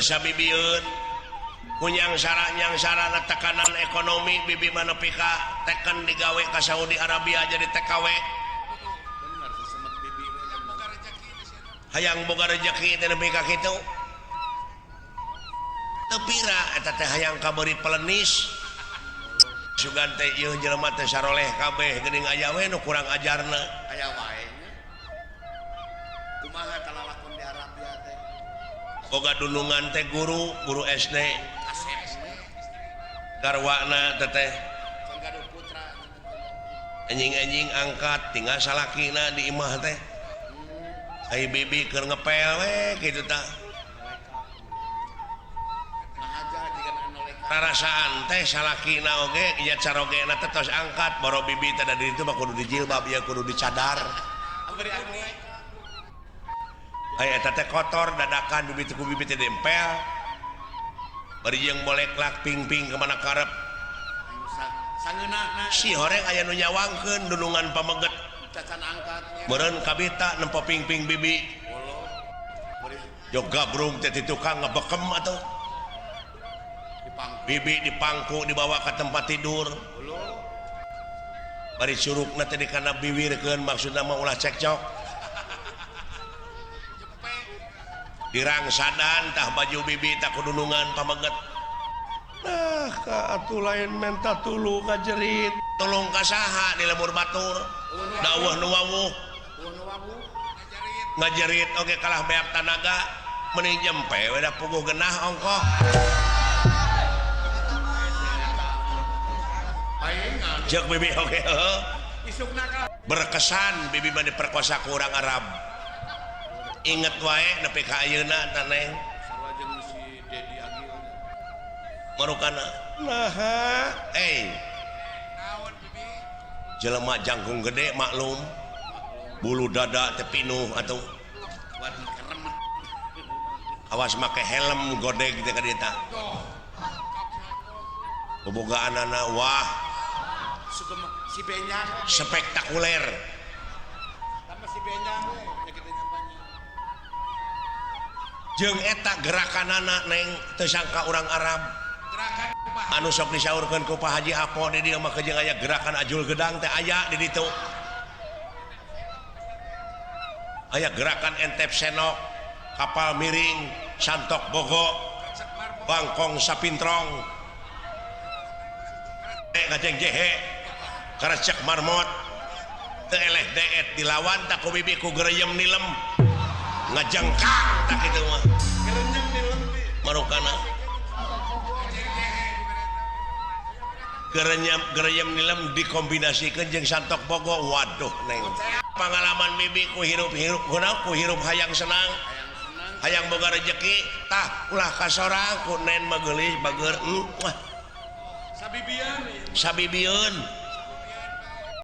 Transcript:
Keur sabibieun ku nyangsara nyangsara tekanan ekonomi, bibi mah nepi ka teken digawe ka Saudi Arabia jadi TKW. Bener sesemet bibi we. Hayang boga rezeki teh nepi ka kitu. Teu pira eta teh hayang kabeuri pelenis. Sugan teh ieu jelema teh saroleh kabeh, geuning aya we nu kurang ajarna. Aya wae nya. Kumaha kalalakon di Arabia teh? Boga dunungan teh guru, guru SD. Kasep. Garwana teteh. Can gaduh putra. Anjing-anjing angkat, tinggal salakina di imah teh. Ai bibi keur ngepel we kitu tah. Ngahaja jiga anu leka. Rarasaan teh salakina oge nya carogena teh tos angkat, boro bibi teh da di ditu mah kudu dijilbab ya, kudu dicadar. Beri anu leka. Ai eta teh kotor dadakan bibi teh, ku bibi teh dempel. Bari jeung boleklak ping-ping kemana karep. Sangeunahna. Si horeng aya nu nyawangkeun dunungan pameget. Cacan angkatnya. Meureun kabita nempo ping-ping bibi. Bolo. Beri Jog gabrung teh ti tukang ngebekem atuh. Dipangku. Bibi dipangku, dibawa ke tempat tidur. Bolo. Bari curugna teh dikana biwirkeun, maksudna mah ulah cekcok. Dirangsadan tah baju bibi tah ku dunungan pameget. Nah, ka atuh lain menta tulung, ngajerit. Tolong ka saha di lembur batur? Da euweuh nu wawuh. Euweuh nu wawuh. Ngajerit oge kalah beak tanaga, mending jempe we da puguh genah ongkoh. Paingan. Jeung bibi oge heuh. Isukna ka. Berkesan bibi mah diperkosa ku urang Arab. Inget wae nepi ka ayeuna tah, Neng. Sarua jeung si Dedi Agil. Marukana naha eh jelema jangkung gede, maklum bulu dada teh pinuh atuh. Buat keremet. Awas make helm godeg teh ka dieu tah. Bobogaanana wah. Sugema si Benjang. Spektakuler. Tambah si Benjang we nya gede nyampanya. Jeung eta gerakanana, Neng, teu sangka urang Arab. Gerakan kumaha? Anu sok disaurkeun ku Pak Haji Apo di dieu mah jeung aya gerakan ajul gedang teh aya di ditu, aya gerakan entep senok, kapal miring, santok bogo, bangkong sapintrong, eh ngajeng jehe, karecek marmot teu eleh deet dilawan tak ku bibi ku gereyem nilem, ngajengkang tak kitu mah. Gerenyem nilem bi. Marukana gerenyem gereyem nilem dikombinasikeun jeung santok bogo. Waduh, Neng, pengalaman bibi ku hirup hirup kunaon ku hirup hayang senang. Hayang senang. Hayang boga rezeki tah ulah kasorang ku nen mah geulis bager, wah. Sabibian. Sabibieun.